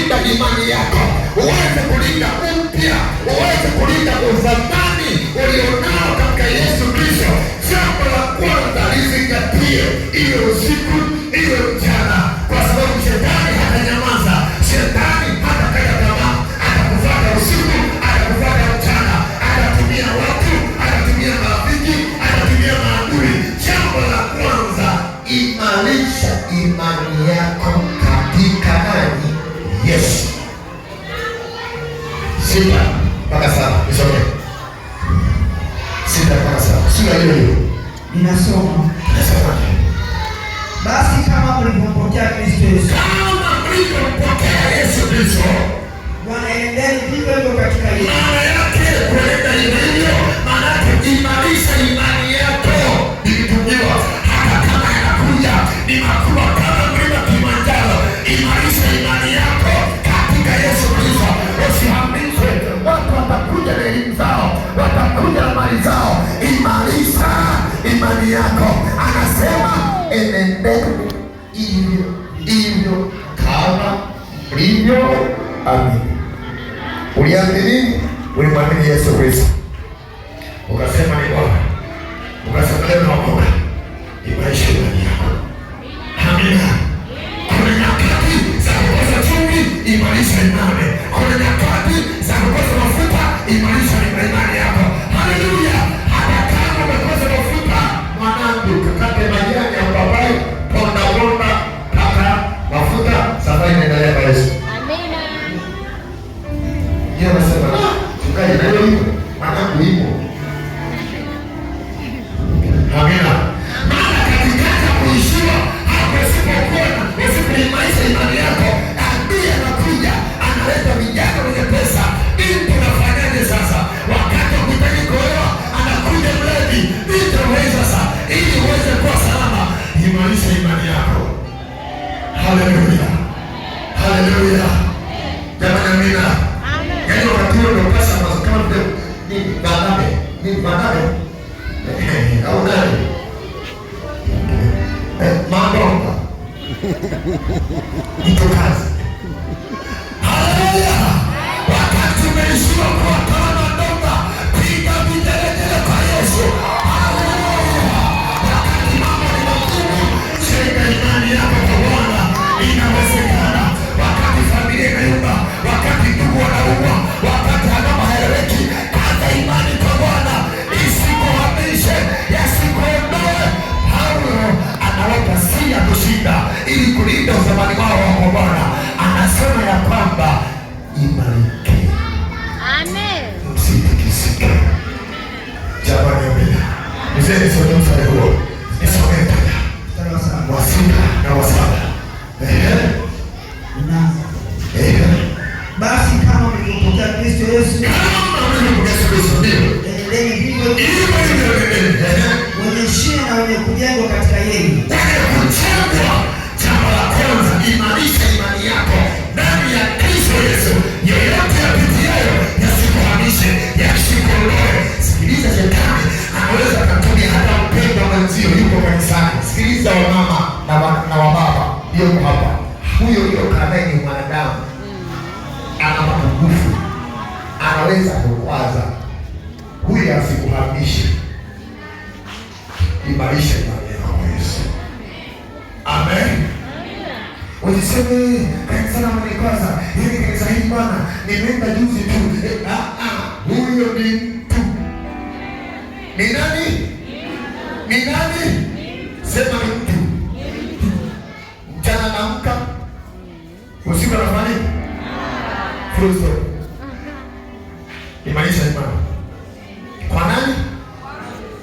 Kulinda imani yako, uweze kulinda upya, uweze kulinda uzamani ulionao katika Yesu Kristo, jambo la kwanza lizingatie, iwe usiku iwe mchana, kwa sababu shetani hatanyamaza, shetani hatakata tamaa, atakufuata usiku, atakufuata mchana, atatumia watu, atatumia marafiki, atatumia maadui. Jambo la kwanza, imarisha imani yako katika nani? Yesu. 6 mpaka 7, nisome 6 mpaka 7, sura hiyo hiyo. Ninasoma. Nasema Basi kama mlivyompokea Kristo Yesu, kama mlivyompokea Yesu Kristo, Bwana, enendeni vivyo hivyo katika yeye. Maana yake kuenda hivyo hivyo, maana yake imarisha imani yako ilitumiwa, hata kama yanakuja ni makubwa kama mlima Kilimanjaro, imarisha imani yako katika Yesu Kristo, usihamishwe. Watu watakuja na elimu zao, watakuja na mali zao, imarisha imani yako. Anasema enendeni hivyo hivyo kama mlivyo amini. Uliamini nini? Ulimwamini Yesu Kristo, ukasema ni Bwana, ukasema leo naokoka. Imarisha imani yako. Amina. Kuna nyakati za kukosa chumvi, imarisha imani. Kuna nyakati za kukosa mafuta, imarisha imani yako. Haleluya! Hata kama umekosa mafuta, mwanangu, kakate majani ya papai, ponda ponda, paka mafuta, safari inaendelea kwa Yesu. Amina. Yeye anasema, "Ah, mchungaji, na hiyo ipo." Mwanangu, ipo. Amina. Maana katikati ya kuishiwa hapo, usipokuwa usipoimarisha imani yako, adui anakuja analeta vijana wenye pesa. Binti, unafanyaje sasa? Wakati wa kuhitaji kuolewa anakuja mlevi. Binti, wewe sasa, ili uweze kuwa salama, imarisha imani yako. Haleluya, haleluya, jamani, amina. Amen. Yaani wakati huo ndio pesa ambazo kama vile nini Vaname, nini Vaname au nani? Mandonga. Mtu kazi. Haleluya! Wakati umeishiwa kuwa kama Mandonga, piga vigelegele kwa Yesu. Haleluya! Wakati mambo ni magumu, jenga imani yako kwa Bwana. Inawezekana. Wakati familia inayumba, wakati ndugu wanaumwa, wakati mama haeleweki, kaza imani kwa Bwana, isikuhamishe, yasikuondoe. Paulo anaweka siri ya kushinda ili kulinda uzamani wao kwa Bwana. Anasema ya kwamba imarike, Amen. msitikisike. Jamani, amina. Mzee, nisomee mstari huo, nisomee tena Mstari wa 7. wa 6 na wa 7. Ehe, Inaanza. ehe. Basi kama mlivyompokea Kristo Yesu, Kama mlivyompokea Yesu Kristo, ndio enendeni vivyo hivyo hivyo, enendeni. Ehe. wenye shina na wenye kujengwa katika yeye. Wenye kujengwa. Jambo la kwanza, imarisha imani yako ndani ya Kristo Yesu. Yeyote yapitiayo yasikuhamishe, yasikuondoe. Sikiliza, shetani anaweza akatumia hata mpendwa mwenzio yuko kanisani. Sikiliza wamama na wababa yuko hapa, huyo uliokaa naye ni mwanadamu, ana mapungufu, anaweza kukwaza. Huyo asikuhamishe. Imarisha imani yako kwa Yesu. Amen. Usiseme kanisa la kwanza, hili kanisa hili bwana, nimeenda juzi tu. Eh, ah, ah, huyo ni mtu. Ni nani? Ni nani? Sema ni mtu. Mchana anaamka, usiku anafanya nini? Full stop. Imarisha imani. Kwa nani?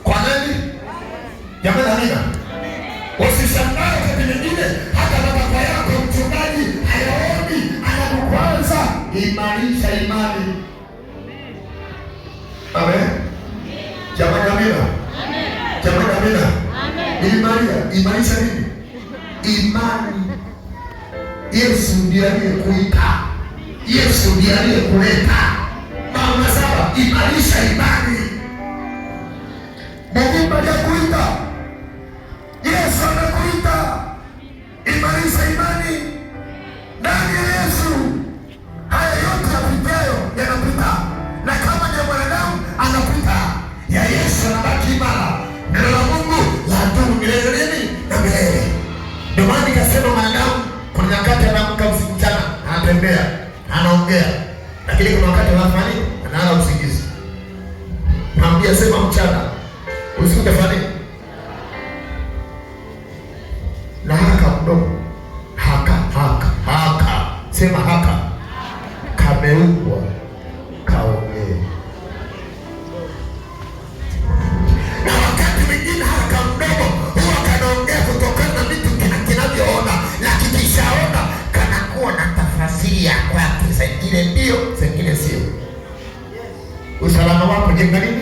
Kwa nani? Jamani, amina. Usishangae wakati mwingine hata matakwa yako mchungaji hayaoni, anakukwaza. Imarisha imani. Amen. Jamani, amina. Jamani, amina. Amen. Imaria, imarisha nini? Imani. Yesu ndiye aliyekuita. Yesu ndiye aliyekuleta. Mama saba, imarisha imani. Mungu aliyekuita. Yesu amekuita. Imarisha imani ndani ya Yesu. anatembea, anaongea, lakini kuna wakati anafanya nini? Analala usingizi. Mwambie sema mchana, usiku utafanya nini? Na haka mdomo, haka haka haka, sema haka, kameumbwa kaongee. Na wakati mwingine haka mdomo huwa kanaongea kutokana na vitu kinavyoona, na kikishaona kanakuwa na tafasiri ya kwake, zingine ndio, zingine sio. Usalama wako jenga nini?